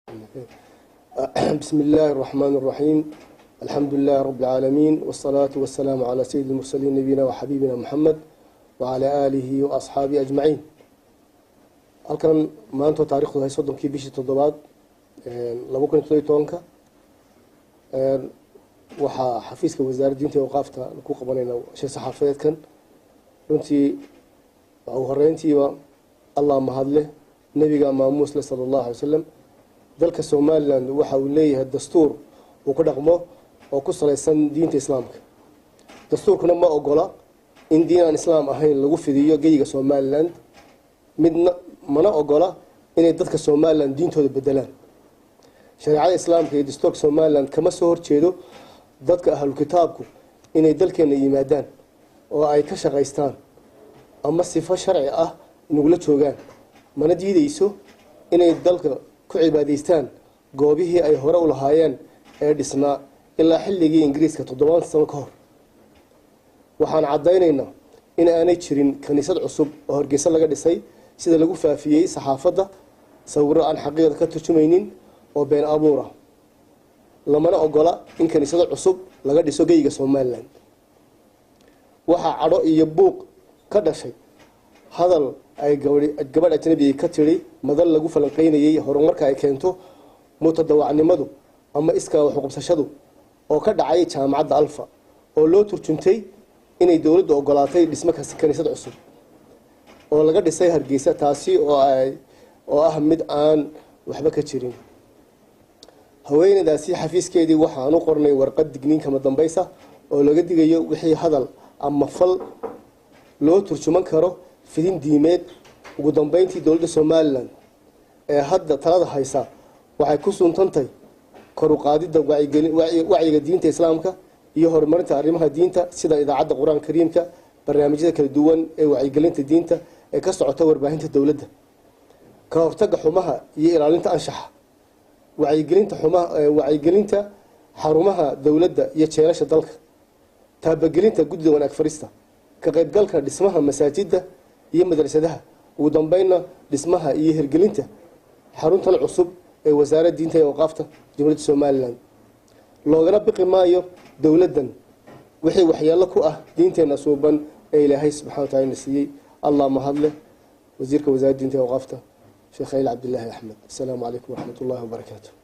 بسم الله الرحمن الرحيم، الحمد لله رب العالمين، والصلاة والسلام على سيد المرسلين نبينا وحبيبنا محمد وعلى آله وأصحابه أجمعين. Halkan maanta taarikhdu tahay 30-kii bishii toddobaad 2017-ka, waxaa xafiiska Wasaaradda Diinta iyo Awqaafta ku qabanayna shir saxaafadeedkan. Runtii ugu horeyntiiba Allah mahadleh, nebiga maamuus leh sala Allahu alay wasalam. Dalka Somaliland waxa uu leeyahay dastuur uu ku dhaqmo oo ku salaysan diinta Islaamka. Dastuurkuna ma ogola in diin aan Islaam ahayn lagu fidiyo geyiga Somaliland, midna mana ogola inay dadka Somaliland diintooda bedelaan. Shareecada Islaamka iyo dastuurka Somaliland kama soo horjeedo dadka ahlu kitaabku inay dalkeena yimaadaan oo ay ka shaqaystaan ama sifo sharci ah nagula joogaan, mana diideyso inay dalka ku cibaadaystaan goobihii ay hore u lahaayeen ee dhisnaa ilaa xilligii Ingiriiska 7 sano ka hor. Waxaan caddaynaynaa in aanay jirin kaniisad cusub oo Hargeysa laga dhisay, sida lagu faafiyey saxaafadda sawiro aan xaqiiqda ka turjumaynin oo been abuur ah, lamana ogola in kaniisado cusub laga dhiso geyiga Somaliland. Waxaa cadho iyo buuq ka dhashay hadal ay gabadh ajnabi ka tidhi madal lagu falanqeynayay horumarka ay keento mutadawacnimadu ama iskaa waxuqabsashadu oo ka dhacay Jaamacadda Alfa, oo loo turjuntay inay dowladdu ogolaatay dhismo kaniisad cusub oo laga dhisay Hargeysa, taasi oo ay oo ah mid aan waxba ka jirin. Haweeneydaasi xafiiskeedii waxaan u qornay warqad digniin kama dambaysa oo laga digayo wixii hadal ama fal loo turjuman karo fidin diimeed. Ugu dambeyntii, dowladda Somaliland ee hadda talada haysa waxay ku suntantay kor u qaadidda wacyiga diinta Islaamka iyo horumarinta arrimaha diinta, sida idaacadda Qur-aanka Kariimka, barnaamijyada kala duwan ee wacyigelinta diinta ee ka socota warbaahinta dowladda, ka hortagga xumaha iyo ilaalinta anshaxa, wacyigelinta xumaha, wacyigelinta xarumaha dowladda iyo jeelasha dalka, taabagelinta guddida wanaag farista, ka qaybgalka dhismaha masaajidda iyo madrasadaha, ugu dambeynna dhismaha iyo hirgelinta xaruntan cusub ee Wasaaradda Diinta iyo Awqaafta Jamhuuriyadda Somaliland. Loogana biqi maayo dowladdan wixii waxyeello ku ah diinteena suuban ee Ilaahay subxana wa tacala na siiyey. Allah mahadleh. Wasiirka Wasaaradda Diinta iyo Awqaafta, Sheekh Khaliil Cabdillaahi Axmed. Asalaamu calaykum waraxmat ullahi wabarakaatu.